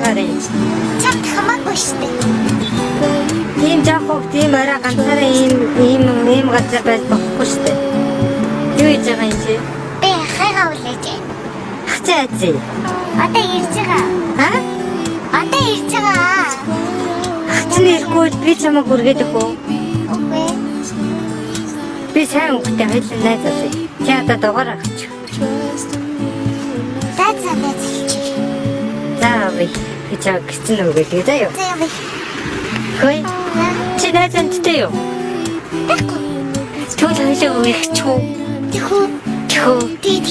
байгаа юм? Чамд хамаагүй шүү дээ. Тийм жоох хөх, тийм орой ганцаараа ийм ийм ийм газар байж болохгүй шүү дээ. Юу хийж байгаа юм чи? Би хайгаа үлээж байна. Ах чи айцээ. Одоо ирж байгаа. А? Одоо ирж байгаа. Ах чинь ирэхгүй бол би чамайг үргээд өгөө. Үгүй. Би сайн хөхтэй хоёлын найз болъё. Чи одоо дугаар авч. За за найз хэлчих. За би би чамайг гिचэн өгöd заяа. За явъя. Хөөе. Чи найз амттай юу? Байхгүй. Тэгвэл хоёлаа өгөх үү? Тэхүү. Тэхүү. Тэг.